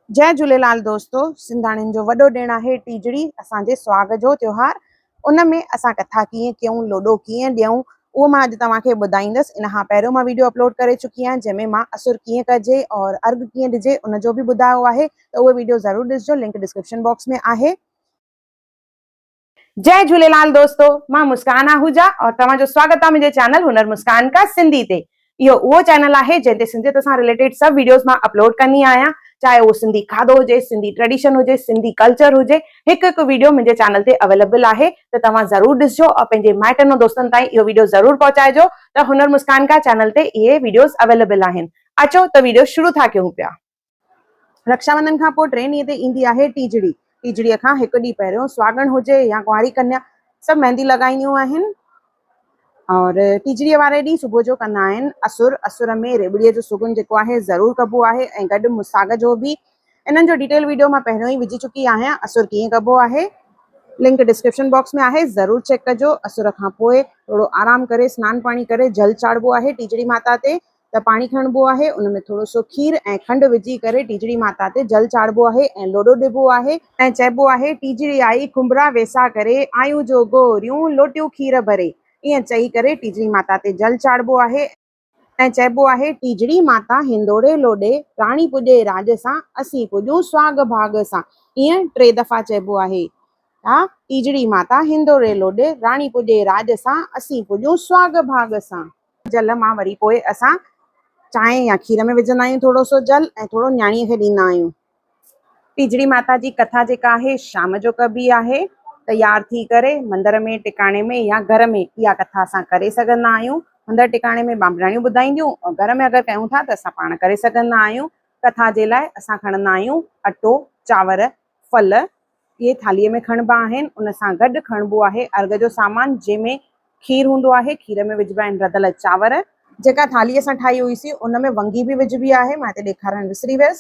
جئي جهوليلال دوستو سنڌاڻين جو وڏو ڏڻ آهي ٽيجڙي اسان جي سواگ جو تيوهار ان ۾ اسان ڪٿا ڪيئن ڪيون لوڏو ڪيئن ڏيون اهو مان اڄ توهان کي ٻڌائيندس ان کان پهريون مان ويڊيو اپلوڊ ڪري چڪي آهيان جنهن ۾ مان اسر ڪيئن ڪجي اور ارگ ڪيئن ڏجي ان جو به ٻڌايو آهي ته اهو ويڊيو ضرور ڏسجو لنڪ ڊسڪرپشن باڪس ۾ آهي. جئي جهوليلال دوستو مان مسڪان آهوجا اور توهان جو سواگت آ منهنجي چينل هنر مسڪان ڪا سنڌي تي اهو اهو چينل آهي جنهن تي سنڌيت سان رليٽيڊ سڀ ويڊيوز مان اپلوڊ ڪندي آهيان چاهي اهو سنڌي کاڌو هجي سنڌي ٽريڊيشن هجي سنڌي ڪلچر هجي هڪ هڪ ويڊيو منهنجي چينل تي اويليبل آهي ته توهان ضرور ڏسجو اور پنهنجي مائٽن ۽ دوستن تائين اهو ويڊيو ضرور پهچائجو ته هنر مسڪان ڪا چينل تي اهي ويڊيوز اويليبل آهن اچو ته ويڊيو شروع ٿا ڪيون پيا. رڪشا بنڌن کان پوء ٽئين ڏينهن تي ايندي آهي ٽيجڙي. ٽيجڙيء کان هڪ ڏينهن پهريون سهاڳڻ هجي يا ڪنواري ڪنيا سڀ مهندي لڳائينديون آهن اور ٽيجڙيء واري ڏينهن صبح جو ڪندا آهن اسر. اسر ۾ ريٻڙيء جو سگن جيڪو آهي ضرور ڪبو آهي ۽ گڏ مساڳ جو به. انهن جو ڊيٽيل ويڊيو مان پهريون ئي وجهي چڪي آهيان اسر ڪيئن ڪبو آهي. لنڪ ڊسڪرپشن باڪس ۾ آهي ضرور چيڪ ڪجو. اسر کان پوء ٿورو آرام ڪري سنان پاڻي ڪري جل چاڙهبو آهي ٽيجڙي ماتا تي. ته پاڻي کڻبو آهي، ان ۾ ٿورو سو کير ۽ کنڊ وجهي ڪري ٽيجڙي ماتا تي جل چاڙهبو آهي ۽ لوڏو ڏبو آهي ۽ چئبو آهي، ٽيجڙي آئي کنڀڙا ويسا ڪري، آيون جو گوريون، لوٽيون کير ڀري. ائين چئي ڪري ٽيجڙي ماتا تي جل چاڙهبو آهي ۽ چئبو آهي، ٽيجڙي ماتا هندوڙي لوڏي، راڻي پڄي راڄ سان، اسين پڄون سهاڳ ڀاڳ سان. ائين ٽي دفعا چئبو آهي. ها ٽيجڙي ماتا هندوڙي لوڏي، راڻي پڄي راڄ سان، اسين پڄون سهاڳ ڀاڳ سان. جل مان وري پوء اسان چانهه يا کير ۾ وجهندا آهيون ٿورو سو جل ۽ ٿورو نياڻيء کي ڏيندا آهيون. ٽيجڙي ماتا جي ڪٿا جيڪا آهي شام جو ڪبي آهي. تيار ٿي ڪري مندر ۾ ٽڪاڻي ۾ يا گهر ۾ اها ڪٿا اسان ڪري سگهندا آهيون. مندر ٽڪاڻي ۾ ٻانڀڻاڻيون ٻڌائينديون ۽ گهر ۾ اگر ڪيون ٿا ته اسان پاڻ ڪري سگهندا آهيون. ڪٿا جي لاء اسان کڻندا آهيون اٽو، چانور، ڦل اهي ٿالهيء ۾ کڻبا آهن. ان سان گڏ کڻبو آهي ارگ جو سامان جنهن ۾ کير هوندو آهي. کير ۾ وجهبا آهن رڌل چانور. جيڪا ٿالهي اسان ٺاهي هئي سين ان ۾ ونگي به وجهبي آهي. مان هتي ڏيکارڻ وسري ويس.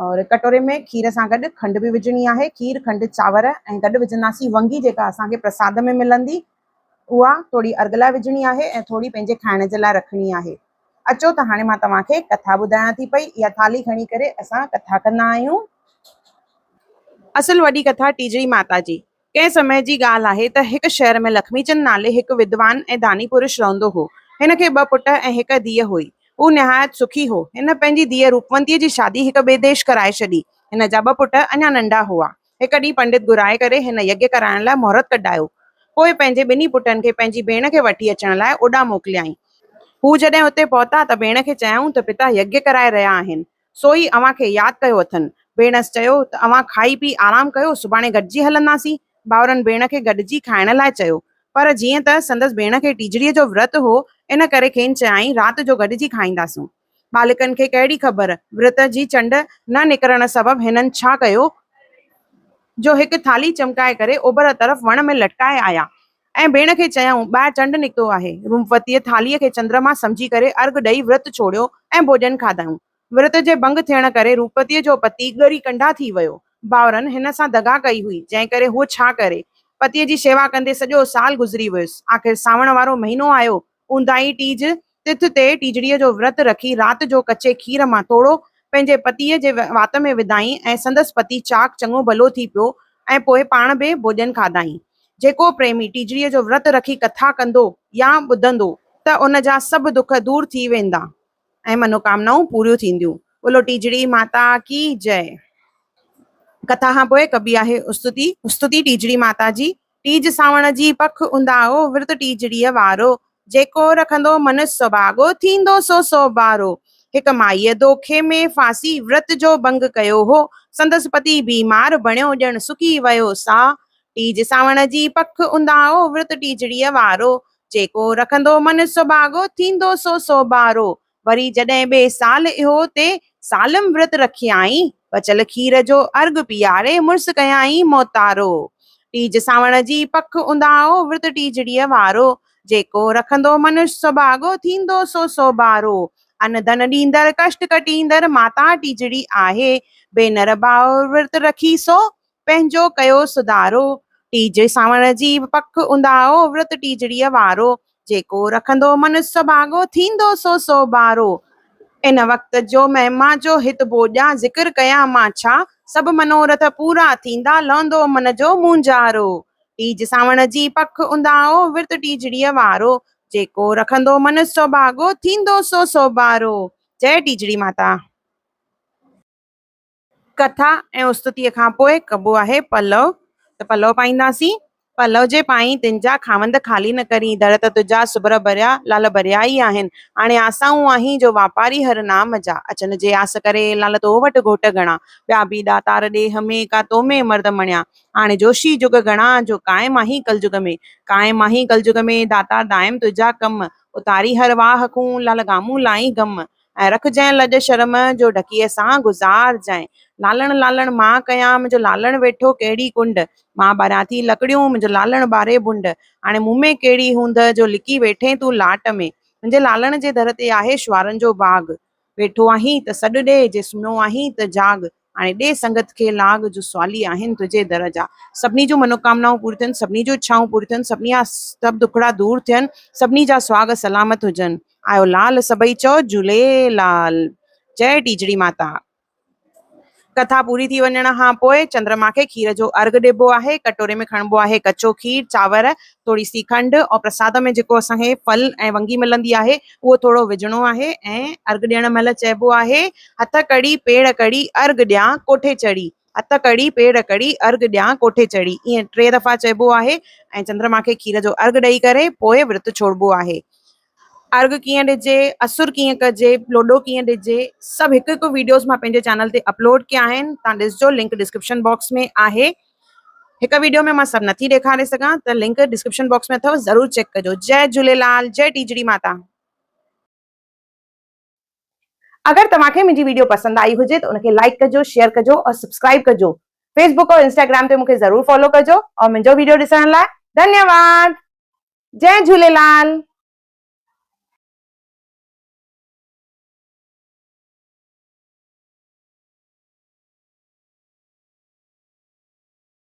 اور ڪٽوري ۾ کير سان گڏ کنڊ به وجهڻي آهي. کير، کنڊ، چانور ۽ گڏ وجهنداسين ونگي جيڪا اسان کي پرساد ۾ ملندي. اها ٿوري ارگ لاء وجهڻي آهي ۽ ٿوري پنهنجي کائڻ جي لاء رکڻي آهي. اچو ته هاڻي مان توهان کي ڪٿا ٻڌايان ٿي پئي. اها ٿالهي کڻي ڪري اسان ڪٿا ڪندا آهيون. اصل وڏي ڪٿا ٽيجڙي ماتا جي. ڪنهن سمي جي ڳالهه آهي ته هڪ شهر ۾ لکميچند نالي هڪ ودوان ۽ داني پرش رهندو هو. هن کي ٻه پٽ ۽ هڪ ڌيء هئي. هو نهايت سکي هو. هن پنهنجي ڌيء روپونتيء جي شادي هڪ ٻئي ديش ڪرائي ڇڏي. هن جا ٻه پٽ اڃا ننڍا هئا. هڪ ڏينهن پنڊت گهرائي ڪري هن يگيه ڪرائڻ لاء مهورت ڪڍايو. پوء پنهنجي ٻنهي پٽن کي پنهنجي ڀيڻ کي وٺي اچڻ لاء اوڏانهن موڪليائين. هو جڏهن اتي پهتا ته ڀيڻ کي چيائون ته پتا يگيه ڪرائي رهيا آهن، سو ئي اوهان کي ياد ڪيو اٿن. ڀيڻس چيو ته اوهان کائي پي آرام ڪيو، سڀاڻي گڏجي هلنداسين. ڀائرن ڀيڻ کي گڏجي کائڻ لاء چيو، پر جيئن ته سندس ڀيڻ کي ٽيجڙيء جو ورت هو، ان ڪري کين چيائين رات جو گڏجي کائينداسون. ٻالڪن کي ڪهڙي خبر، ورت جي چنڊ نه نڪرڻ سبب هنن ڇا ڪيو جو هڪ ٿالهي چمڪائي ڪري اوڀر طرف وڻ ۾ لٽڪائي آيا ۽ ڀيڻ کي چيائون، ٻاهر چنڊ نڪتو آهي. رومپتيء ٿالهيء کي چندرما سمجهي ڪري ارگهه ڏئي ورت ڇوڙيو ۽ ڀوڄن کاڌائون. ورت جي ڀنگ ٿيڻ ڪري روپتيء جو پتي ڳري ڪنڍا ٿي ويو. ڀائرن هن سان دغا ڪئي هئي، جنهن ڪري هوء ڇا ڪري؟ پتيء جي شيوا ڪندي سڄو سال گذري ويس. آخر سانوڻ وارو مهينو آيو. اونداهي ٽيج تٿ تي ٽيجڙيء جو ورت رکي رات جو ڪچي کير مان ٿورو پنهنجي پتيء جي وات ۾ وڌائين ۽ سندس پتي چاق چڱو ڀلو ٿي پيو ۽ پوء پاڻ به ڀوڄن کاڌائين. جيڪو پريمي ٽيجڙيء جو ورت رکي ڪٿا ڪندو يا ٻڌندو ته ان جا سڀ دک دور ٿي ويندا ۽ منوڪامنائون پوريون ٿينديون. بولو ٽيجڙي ماتا ڪي جئه. ڪٿا کان پوء ڪبي آهي استتي. استتي ٽيجڙي ماتا جي ٽيج سانوڻ جي پک اونداهو، ورت ٽيجڙيء وارو. جيڪو رکندو من سڀاڳو، ٿيندو سو سوڀارو. هڪ مائيء دوکي ۾ ڦاسي، ورت جو ڀنگ ڪيو هو. سندس پتي بيمار بڻيو، ڄڻ سڪي ويو ساهه. ٽيج سانوڻ جي پک اونداهو، ورت ٽيجڙيء وارو. جيڪو رکندو من سڀاڳو، ٿيندو سو سوڀارو. وري جڏهن ٻئي سال اهو تي سالم ورت رکيائين، بچل کير جو ارگ پياري مڙس ڪيائين موتارو. ٽيج سانوڻ جي پک اونداهو ورت ٽيجڙيء وارو، جيڪو رکندو منش سڀاڳو ٿيندو سو سوڀارو. ان ڌن ڏيندڙ ڪشٽ ڪٽيندڙ ماتا ٽيجڙي آهي، ڀينر ڀاء ورت رکي سو پنهنجو ڪيو سڌارو. ٽيج سانوڻ جي پک اونداهو ورت ٽيجڙيء وارو، جيڪو رکندو من سڀاڳو ٿيندو سو سوڀارو. ان وقت جو مهما جو هت ڀوڄان ذڪر ڪيان مان ڇا، سڀ منورٿ پورا ٿيندا، لهندو من جو مونجهارو. ٽيج سانوڻ جي پک انداهو، ورت ٽيجڙيء وارو. جيڪو رکندو من سڀاڳو، ٿيندو سو سوڀارو. جئه ٽيجڙي ماتا. ڪٿا ۽ استتيء کان پوء ڪبو آهي پلئو ته پلئو پائينداسين. پلئو جي پائين تن جا خاوند خالي نه ڪرين، در ته تنهنجا سٻر ڀريا لال ڀريا ئي آهن. هاڻي آسائون آهين جو واپاري هر نام جا، اچن جي آس ڪري لال تو وٽ گهوٽ گهڻا، ٻيا به ڏاتار ڏيهه ۾ ڪا تو ۾ مرد مڻيا. هاڻي جوشي جڳ گهڻا جو قائم آهين ڪلجڳ ۾، قائم آهين ڪلجڳ ۾ داتار دائم تنهنجا ڪم، اتاري هر واهه کون لال گامون لائين غم. ۽ رکجانء لڄ شرم جو ڍڪيء سان گذارجانء. لالڻ لالڻ مان ڪيان، منهنجو لالڻ ويٺو ڪهڙي ڪنڊ. مان ٻاريان ٿي لڪڙيون، منهنجو لالڻ ٻاري ڀنڊ. هاڻي مون ۾ ڪهڙي هوند، جو لڪي ويٺين تون لاٽ ۾. منهنجي لالڻ جي در تي آهي شوارن جو باغ. ويٺو آهين ته سڏ ڏي، جي سمهيو آهين ته جاڳ. هاڻي ڏي سنگت کي لاڳ جو سوالي آهن تنهنجي در جا. سڀني جون منوڪامنائون پوريون ٿين، سڀني جون اڇائون پوريون ٿين، سڀني جا سڀ دکڙا دور ٿين، سڀني جا سهاڳ سلامت هجن. آيو لال سڀئي چئو جهوليلال. جئي ٽيجڙي ماتا. ڪٿا پوري ٿي وڃڻ کان پوء چندرما کي کير جو ارگھ ڏبو آهي. ڪٽوري ۾ کڻبو آهي ڪچو کير، چانور، ٿوري سي کنڊ اور پرساد ۾ جيڪو اسان کي ڦل ۽ ونگي ملندي آهي اهو ٿورو وجهڻو آهي ۽ ارگھ ڏيڻ مهل چئبو آهي هٿ ڪڙي پيڙ ڪڙي ارگھ ڏيان ڪوٺي چڙهي هٿ ڪڙي پيڙ ڪڙي ارگھ ڏيان ڪوٺي چڙهي ائين ٽي دفعا چئبو آهي ۽ چندرما کي کير جو ارگھ ڏئي ڪري پوء ورت ڇوڙبو آهي. ارگھ ڪيئن ڏجي، اسر ڪيئن ڪجي، لوڏو ڪيئن ڏجي سڀ هڪ هڪ ويڊيوز مان پنهنجي چينل تي اپلوڊ ڪيا آهن تان ڏسجو لنڪ ڊسڪرپشن باڪس ۾ آهي هڪ ويڊيو ۾ مان سڀ نٿي ڏيکاري سگهان ته لنڪ ڊسڪرپشن باڪس ۾ اٿو ضرور چيڪ ڪجو جئي جهوليلال جئي ٽيجڙي ماتا. اگر توهان کي منهنجي ويڊيو پسند آئي هجي ته ان کي لائيڪ ڪجو شيئر ڪجو اور سبسڪرائيب ڪجو فيس بڪ اور انسٽاگرام تي مون کي ضرور فالو ڪجو اور منهنجو ويڊيو ڏسڻ لاء ڌنيواد جئي جهوليلال.